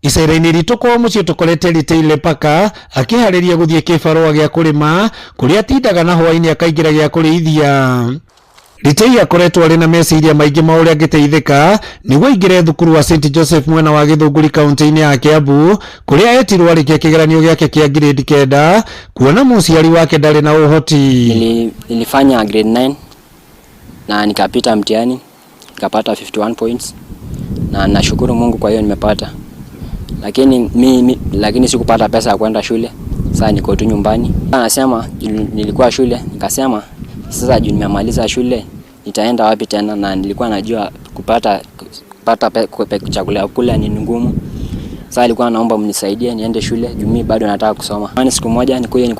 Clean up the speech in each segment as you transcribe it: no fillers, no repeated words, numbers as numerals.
Icera-inĩ ritũ kwao mũciĩ tũkorete Litei Lepaka akĩharĩria gũthiĩ kĩbarũa gĩa kũrĩma kũrĩa atindaga na hwaĩ-inĩ akaingĩra gĩa kũrĩithia. Litei akoretwo arĩ na meciria maingĩ ma ũrĩa angĩteithĩka nĩguo aingĩre thukuru wa St Joseph mwena wa Gĩthũngũri kaunti-inĩ ya Kiambu, kũrĩa etirwo arĩkia kĩgeranio gĩake kĩa ngirĩndi 9, kuona mũciari wake ndarĩ na ũhoti. Nilifanya grade 9 na nikapita mtihani, nikapata 51 points, na nashukuru Mungu kwa hiyo nimepata. Lakini lakini sikupata pesa ya kwenda shule. Sasa niko tu nyumbani. Anasema nilikuwa shule, nikasema sasa juu nimemaliza shule nitaenda wapi tena, na nilikuwa najua kupata chakula ya kula ni ngumu. Sasa alikuwa naomba mnisaidie niende shule juu mimi bado nataka kusoma. Maana siku moja nikuje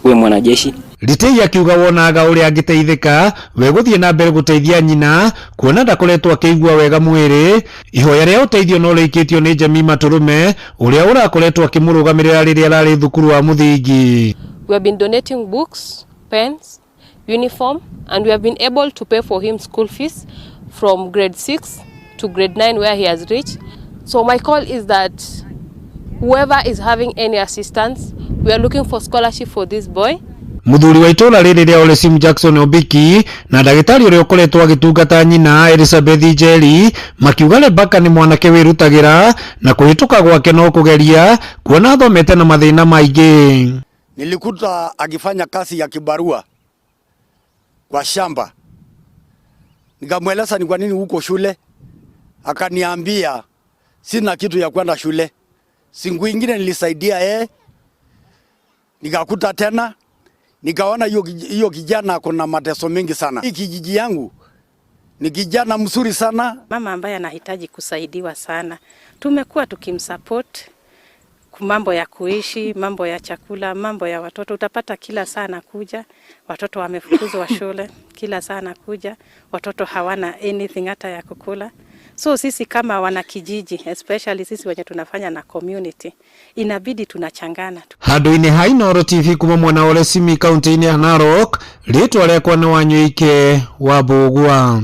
kuwe mwanajeshi. Litei akiuga wonaga ũrĩa angĩteithĩka we gũthiĩ na mbere gũteithia nyina, kuona ndakoretwo akĩigua wega mwĩrĩ. Ihoya rĩa ũteithio no rĩikĩtio nĩ Jemima Tũrũme, ũrĩa ũrakoretwo akĩmũrũgamĩrĩra rĩrĩa ararĩ thukuru wa mũthingi. We have been donating books, pens, uniform, and we have been able to pay for him school fees from grade 6 to grade 9, where he has reached. So my call is that whoever is having any assistance, we are looking for scholarship for this boy. Muthuri wa itũra rĩrĩ rĩa Olesim, Jackson Obiki, na ndagĩtarĩ ũrĩa ũkoretwo agĩtungata nyina, Elizabeth Njeri, makiuga Rebecca nĩ mwanake wĩrutagĩra na kũhĩtũka gwake no kũgeria, kuona athomete na mathĩna maingĩ. Nilikuta akifanya kazi ya kibarua kwa shamba, nikamweleza ni kwa nini huko shule, akaniambia sina kitu ya kwenda shule. Siku ingine nilisaidia yeye, nikakuta tena, nikaona hiyo kijana kuna mateso mengi sana. Hii kijiji yangu ni kijana mzuri sana. Mama ambaye anahitaji kusaidiwa sana. Tumekuwa tukimsupport mambo ya kuishi, mambo ya chakula, mambo ya watoto. Utapata kila saa anakuja, watoto wamefukuzwa shule, kila saa anakuja, watoto hawana anything hata ya kukula. So sisi kama wanakijiji, especially sisi wenye tunafanya na community, inabidi tunachangana. Handũ-inĩ ha Inooro TV kuma mwena wa Olesimi kaunti-inĩ ya Narok, rĩtwa rĩakwa nĩ Wanyũike wa Mbũgua.